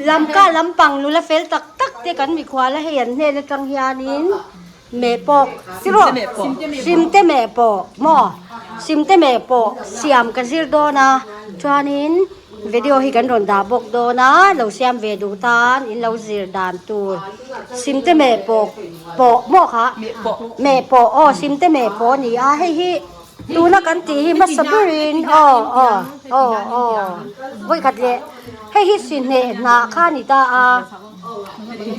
Lamka lampang nula fel tak tak te kan mikhual a hei an hnen atang hianin meh pawh tiraw simte meh pawh maw simte meh pawh siam ka zir dawn a chuanin video hi kan rawn dah bawk dawn a lo siam ve duh tan in lo zir dan tur simte meh pawh pawh maw kha meh pawh aw simte meh pawh a ni a hei hi. Tuna kan tih hi hmasa berin aw aw aw aw vawikhat leh hei hi sihneh hnah kha a ni ta a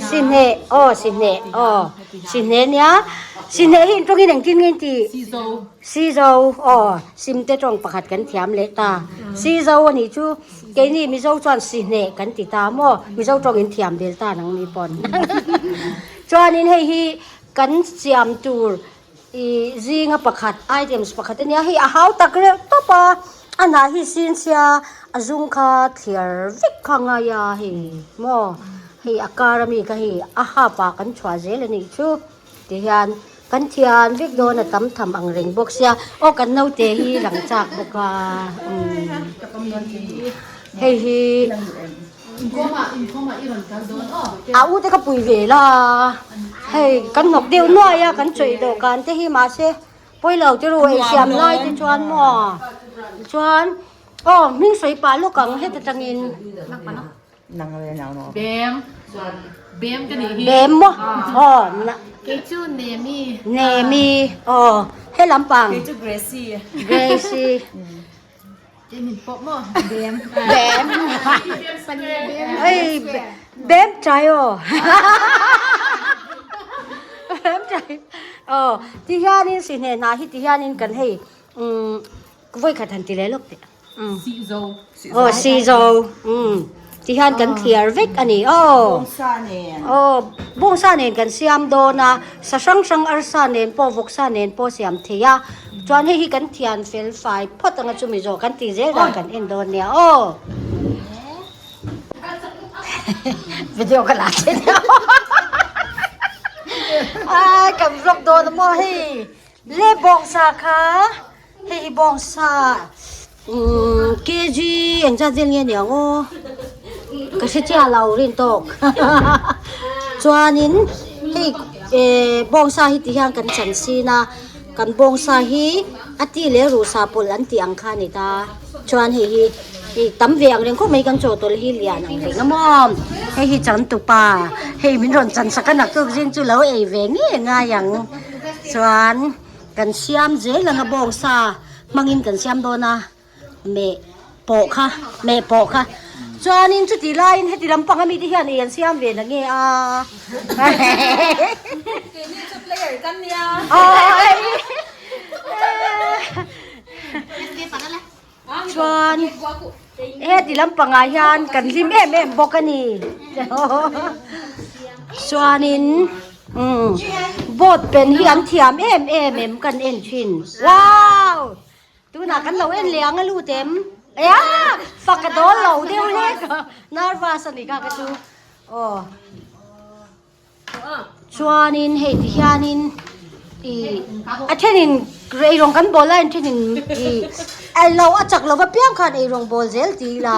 sihneh aw sihneh aw sihneh nia sihneh hi intawngin engtin nge in tih sizo aw simte tawng pakhat kan thiam leh ta sizo a nih chu keini mizo chuan sihneh kan ti ta maw mizo tawng in thiam bel ta nang ni pawn chuanin hei hi kan siam tur. Ih zinga pakhat items pakhat ania hei a hau tak reuh tawp a a hnah hi sin sia a zum kha thliar vek kha a ngai a hei maw hei a kar ami kha hei a hap ah kan chhuah zel anih chu ti hian kan thian vek dawn a tam tham ang reng bawk sia aw kan naute hi lang chak bawk a umm hei hi. A u te ka pui ve la hei kan hnawk deuh nuai a kan chawih dawhkan te hi mahse pawilo te ru ei siam lai te chuan maw chuan aw hming sawi pah lawk ang heta tangin bem maw aw nemi aw he lampang gracie. Bem. Ei, bem chai aw. Bem chai. Aw, ti hianin si hne hna hi ti hianin kan hei um voi khat han ti leh lawk teh. Um. Si zo. Aw, si zo. Um. Ti hian kan thliar vek a ni aw. Bawngsa nen. Aw, bawngsa nen kan siam dawn a, sa hrang hrang arsa nen pawh vawksa nen pawh siam thei a. Chuan hei hi kan thian fel fai phawt anga chumi zawh kan tih zel dan kan en dawn nia aw. Video ka la che nia. Ai kan vlog dawn a maw hei. Le bawngsa kha hei hi bawngsa umm kg engzat vel nge niang aw ka hre chiah lo rin tawk chuanin hei eh bawngsa hi ti hian kan chan sin a kan bawngsa hi a ti leh ruhsa pawlh an tih ang kha a ni ta chuan hei hi hei tam ve ang reng khawp mai kan chaw tawlh hi lian ang reng a maw hei hi changtupa hei min rawn chan sak a naktuk zing chu lo ei ve ngei ngai ang chuan. Kan siam zel ang a bawngsa hmangin kan siam dawn a meh pawh kha meh pawh kha chuanin chuti laiin heti lampang ami te hian ei an siam ve na nge a Keini chu player kan nia chuan heti lampangah hian kan hlim em em bawk a ni chuanin umm boat pen hi an thiam em em em kan en thin wow tunah kan lo en leh ang a lut em ea fak a dawl lo deuh hlek nervous a ni kha ka chu aw. Chuanin hei ti hianin ih a thenin eirawng kan bawl laiin thenin ih a lo a chak lova piang khan eirawng bawl zel ti ila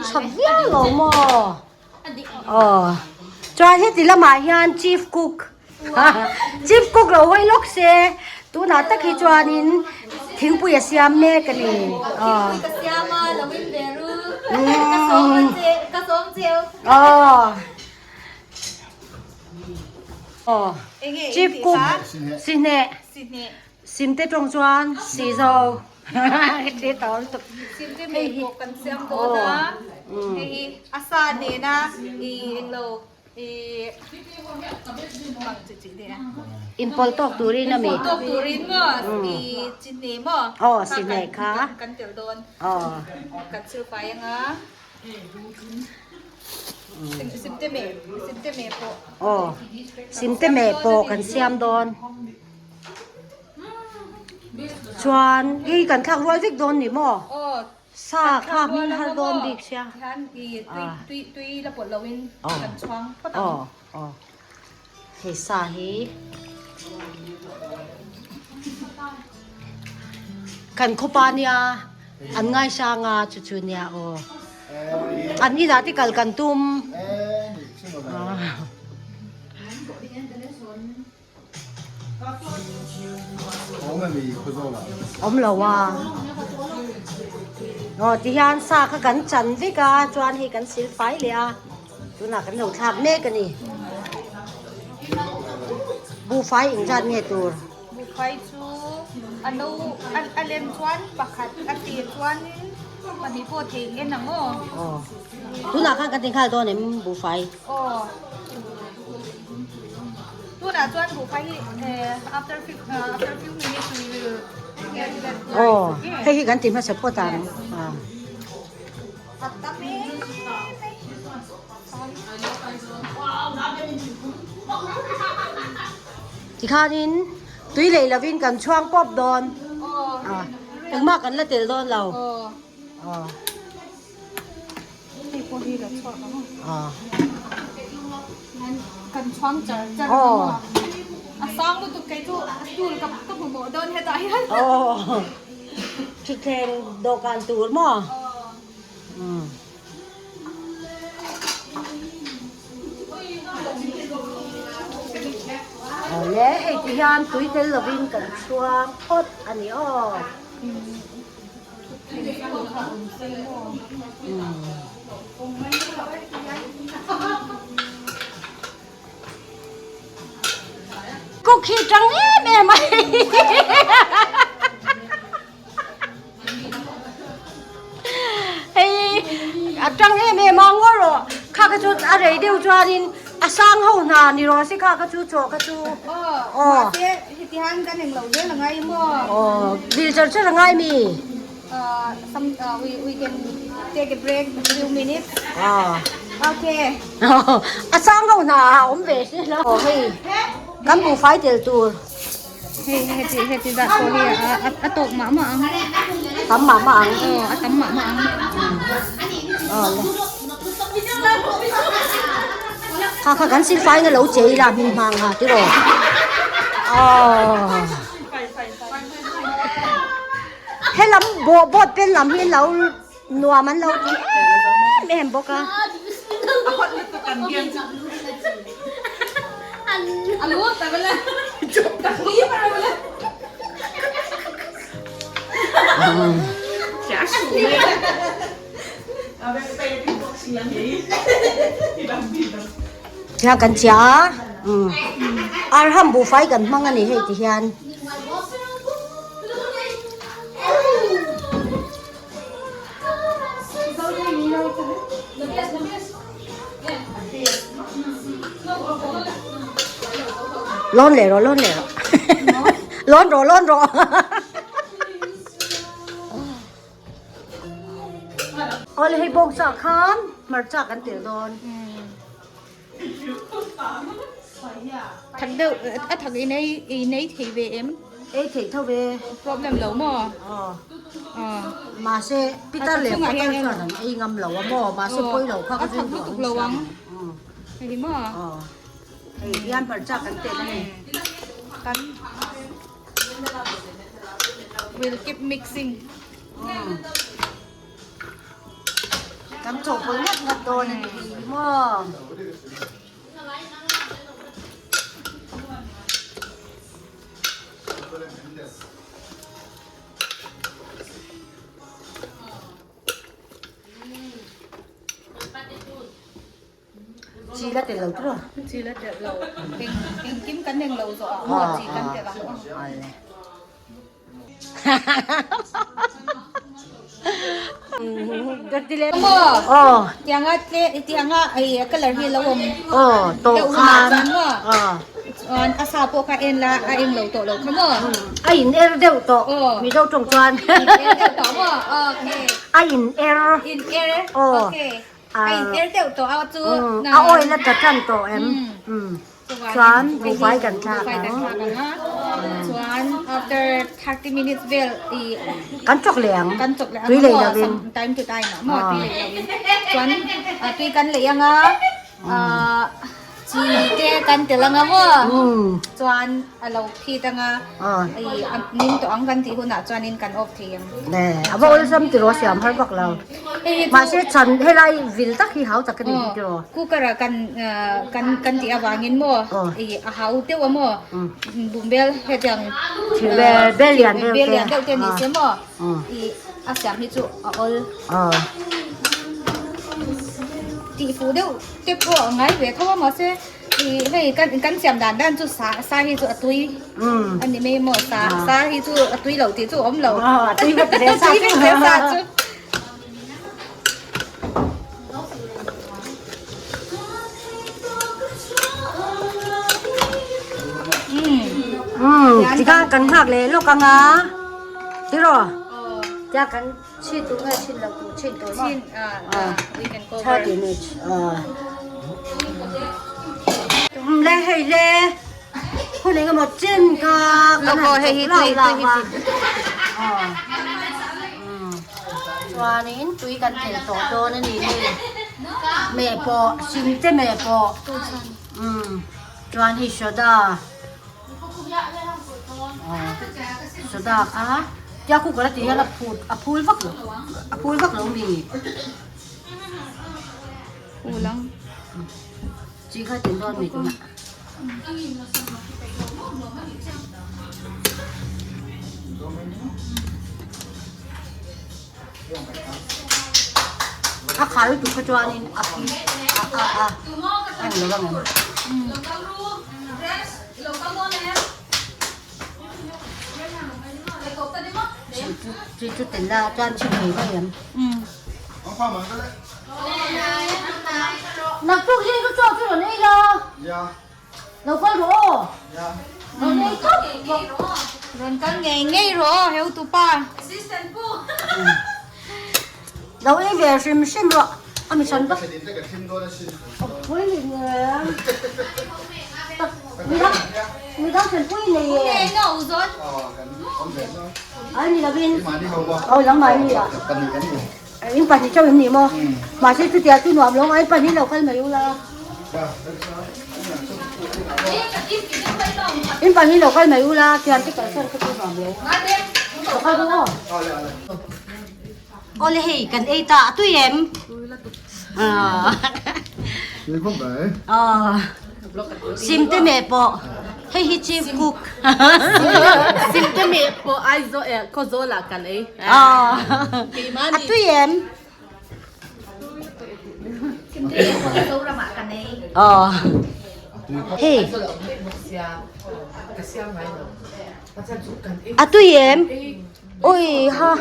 tha viau lo maw aw chuan heti lamah hian chief cook chief cook lo hawi lawk se tunah tak hi chuanin thingpui a siam mek a ni aw Aw aw chief cook sihneh simte tawng chuan si zo hei Simte meh pawh kan siam dawn a hei hi a sa nena i englo i bang chi chi nia inpawlh tawk turin a mi inpawlh tawk turin maw i chihneh maw aw sihneh kha kan tel dawn aw kan silfai anga Aw simte meh pawh kan siam dawn chuan hei kan thlak rual vek dawn ni maw sa kha hming har dawn bik sia aw aw hei sa hi kan khawpa nia. An ngaisang a chu chu nia aw. An inah te kal kan tum. Awm lo a. Aw tihian sa kha kan chan vek a chuan hei kan sil fai leh a tunah kan lo thlak mek a ni. Buhfai engzat nge tur? Buhfai chu a no a lem chuan pakhat a tir chuan pahnih pawh thei en ang aw. Aw. Tunah khan kan ti nghal dawn em buhfai? Aw. Tunah chuan buhfai hi after few after few minutes we will get that rice. Aw. Hei hi kan ti hmasa phawt ang. A tam em mai. Tikhanin tui lei lovin kan chhuang pawp dawn. Ah, engmah kan la tel dawn lo. Ah. Ah. Kan chhuang char char. Oh. A sang lutuk kei chu stool ka ka hmu mawh dawn hetah hian. Oh. Thutthleng dawhkan tur maw? Umm. Awle hei ti hian tui tel lovin kan chhuang phawt a ni aw. Cook hi tang em em a. Hei a tang em em a ngaw rawh kha kha chu a rei deuh chuanin a sang ho hna ni rawh se kha kha chu chaw kha chu aw mahse heti hian kan englo zel a ngai maw aw vil char char a ngai mi some we we can take a break a few minutes okay a sang ho hna a awm ve si lo hei kan buhfai tel tur Hei heti heti zat pawh hi a a a tawk mah mah ang. Tam mah mah ang. Aw a tam mah mah ang. Aw le. Kha kha kan silfai na lo chei la hmin hmang ha tiraw. Aw. Helam bawh boat pen lam hi lo nuam an lo ti em em bawk a. Tihian kan chiah a umm arham buhfai kan hmang a ni hei tihian. Lawn leh rawh lawn leh rawh lawn rawh lawn rawh Awle hei bawngsa khan hmarcha kan tel dawn. Thak deuh a thak i nei i nei thei ve em? Ei thei tho ve. Problem lo maw? Aw. Mahse Peter leh Potter chuan an ei ngam lo a maw? Mahse pawi lo kha ka A thak lutuk lo ang. Hei hi maw? Aw. Hei hian hmarcha kan tel a ni. Kan We'll keep mixing. Kan chawhpawlh ngat ngat dawn a ni hi maw. Chi la tel lo tiraw? Chi la tel lo. Engkim kan eng lo zawh ah maw chi kan tel ang aw. Tianga tle tianga ai color hi lo awm aw to khan chuan a sa pawh kha en la a eng lo tawh lo kha maw a in er deuh tawh mizo tawng chuan er deuh tawh maw okay a in er in er okay a in er deuh tawh a chu a oil a tla tan tawh em Chuan buhfai kan thlak ang. Chuan after 30 minutes vel i kan chawk leh ang. Kan chawk leh ang. Tui lei lovin. Time to time ah maw tui lei lovin. Chuan tui kan lei anga chi te. kan tel anga maw chuan a lo phit anga i a ning tawh ang kan tih hunah chuanin kan off thei ang. Ne a va awlsam tiraw siam har vak lo. Mahse chan helai vil tak hi hau tak a ni tiraw. Cooker ah kan kan kan tih avangin maw i a hau deuh a maw bumbel hetiang bel lian deuh te bel lian deuh te ni se maw i a siam hi chu a awl. Tih fuh deuh te pawh a ngai ve tho a mahse i hei kan kan siam dan dan chu sa sa hi chu a tui a ni mai maw sa sa hi chu a tui lo tih chu a awm lo a tui vek ve sa tui vek ve sa chu. Tikha kan nghak leh lawk anga tiraw tia kan Chin tu nge chin lo tu chin tur maw? Chin ah we can cover. 30 minutes. Ah. Le hei le. Hun eng emaw chin ka kan han hei hi tui tui hi chin. Chuanin tui kan tel tawh dawn a ni hei. Meh pawh sim te meh pawh. Chuan hei soda. Soda kha tia cooker a tih hian a phut a phul vak lo a phul vak lo mi Phul ang. Chi kha tin dawn mi tunah. A khal lutuk kha chuanin a phi a a a a ni lo ang em. Chi chu tel la chuan chhim thei mai em. Naktuk zing chu chaw chu rawn ei la. Lo kal rawh aw. Rawn ei tawp bawk. Rawn kal ngei ngei rawh aw heu tupa. Lo ei ve hrim hrim rawh. A mi chhan vak. Pui ni nge. Mi dang thlen pui nei e. Nge no zawn. Ai ni lovin. Aw lang mai ni a. In pahnih chauh in ni maw? Mahse chutia chu nuam lo ngai pahnih lo kal mai ula. In pahnih lo kal mai ula thian te kalsan kha chu nuam lo. Lo kal ru aw. Awle hei kan ei ta a tui em? Sim te meh pawh hei hi chief cook. Sim te meh pawh Aizawl eh Khawzawl ah kan ei. A tui em? Sim te meh pawh Mizoram ah kan ei. Hei. A tui em? Ui ha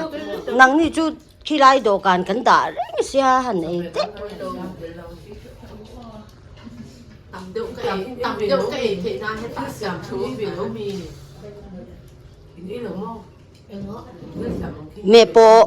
nangni chu Khilai dawhkan kan dah reng sia han ei teh. Meh pawh.